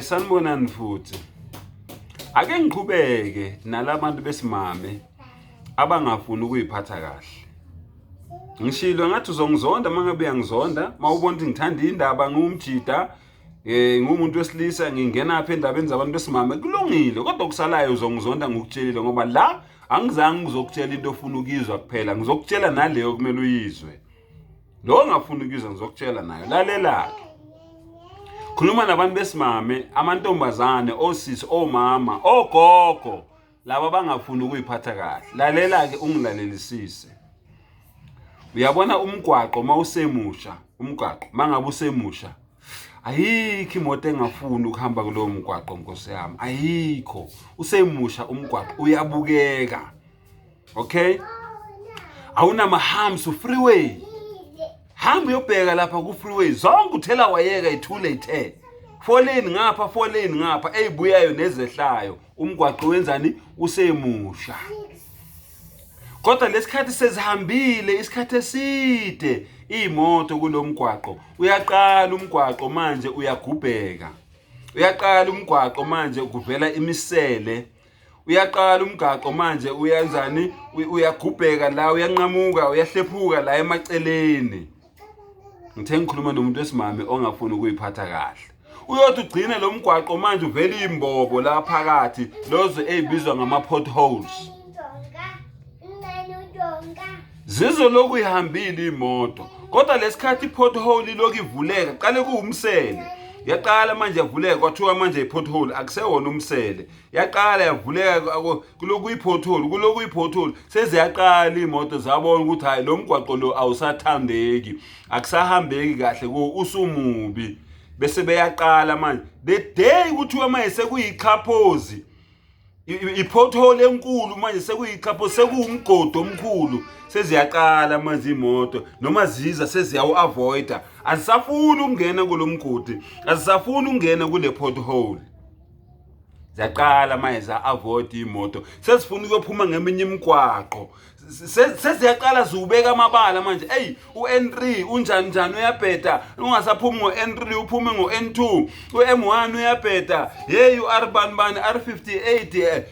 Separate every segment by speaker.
Speaker 1: Sanibonani futhi. Ake ngiqhubeke nalabantu besimame abangafuni ukuyiphatha kahle. Ngishilo ngathi uzongizonda uma ngabe uyangizonda, uma ubona ukuthi ngithanda indaba ngiwumjida, ngiwumuntu wesilisa ngingena apha endabeni zabantu besimame kulungile, kodwa okusalayo uzongizonda ngikutshelile ngoba la angizange ngizokutshela into ofuna ukuyizwa kuphela, ngizokutshela naleyo okumele uyizwe. Lo ongafuni ukuyizwa ngizokutshela nayo. Lalela-ke. Khuluma nabantu besimame, amantombazane, osisi, omama, ogogo, laba abangafuni ukuyiphatha kahle. Lalela-ke ungilalelisise. Uyabona umgwaqo uma usemusha, umgwaqo uma ngabe usemusha, ayikho imoto engafuni ukuhamba kulowo mgwaqo nkosi yami, ayikho. Usemusha umgwaqo uyabukeka. Okay? Awunama-humps, freeway. Hamba uyobheka lapha ku-freeway, zonke uthela wayeka ithule ithe. Foleni ngapha, foleni ngapha, eyibuyayo nezehlayo. Umgwaqo wenzani? Usemusha. Kodwa lesikhathi sezihambile isikhathi eside iy'moto kulo mgwaqo. Uyaqala umgwaqo manje uyagubheka. Uyaqala umgwaqo manje kuvela imisele. Uyaqala umgaqo manje uyenzani? Uyagubheka la, uyanqamuka, uyahlephuka la emaceleni. Ngithe ngikhuluma nomuntu wesimame ongafuni ukuyiphatha kahle. Uyothi ugcine lo mgwaqo manje uvela imbobo la phakathi, lozo ezibizwa ngama potholes. Zizoloku ihambile imoto, kodwa lesikhathi i-pothole ilokhu ivuleka, qale kuwumsele. Yaqala manje yavuleka, kwathiwa manje i-pothole akusewona umsele. Yaqala yavuleka kuloku i-pothole, kuloku i-pothole. Seziyaqala iy'moto zabona ukuthi hhayi lo mgwaqo lo awusathandeki, akusahambeki kahle kuwo, usumubi. Bese beyaqala manje. The day kuthiwa manje sekuyichaphozi, i-pothole enkulu manje sekuyichaphozi, sekuwumgodi omkhulu. Seziyaqala manje iy'moto noma ziza seziyawu-avoida, azisafuni ukungena kulo mgodi, azisafuni ukungena kule pothole. Ziyaqala manje za-avoid iy'moto, sezifuna ukuyophuma ngeminye imigwaqo. Seziyaqala ziwubeka amabala manje. Eyi, u-N3 unjani njani uyabheda, ungasaphumi ngo-N3 uphume ngo-N2. U-M1 uyabheda, yeyi u-R bani bani, R58,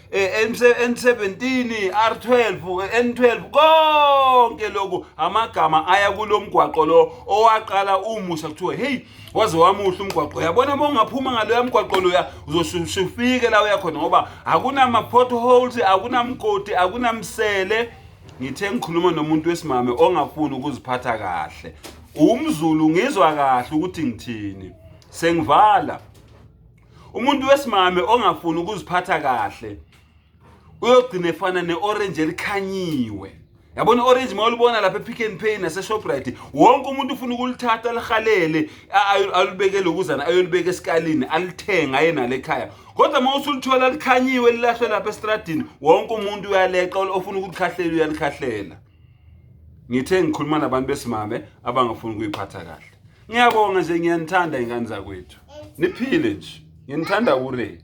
Speaker 1: N17, R12, N12, konke lokhu amagama aya kulo mgwaqo lo owaqala umusha kuthiwa hey waze wamuhle umgwaqo. Uyabona uma ungaphuma ngaloya mgwaqo loya uzosheshe ufike la uya khona ngoba akunama-potholes, akunamgodi, akunamsele. Ngithe ngikhuluma nomuntu wesimame ongafuni ukuziphatha kahle. UmZulu ngizwa kahle ukuthi ngithini. Sengivala. Umuntu wesimame ongafuni ukuziphatha kahle uyogcina efana ne-orange elikhanyiwe. Yabona i-orange uma ulibona lapha e-Pick n Pay nase-Shoprite, wonke umuntu ufuna ukulithatha alihalele, alibeke lokuzana, ayolibeka esikalini, alithenge aye nalo ekhaya. Kodwa uma usulithola likhanyiwe lilahlwe lapha estradini, wonke umuntu uyaleqa, ofuna ukulikhahlela uyalikhahlela. Ngithe ngikhuluma nabantu besimame abangafuni ukuyiphatha kahle. Ngiyabonga nje, ngiyanithanda ingane zakwethu. Niphile nje. Nginithanda ure.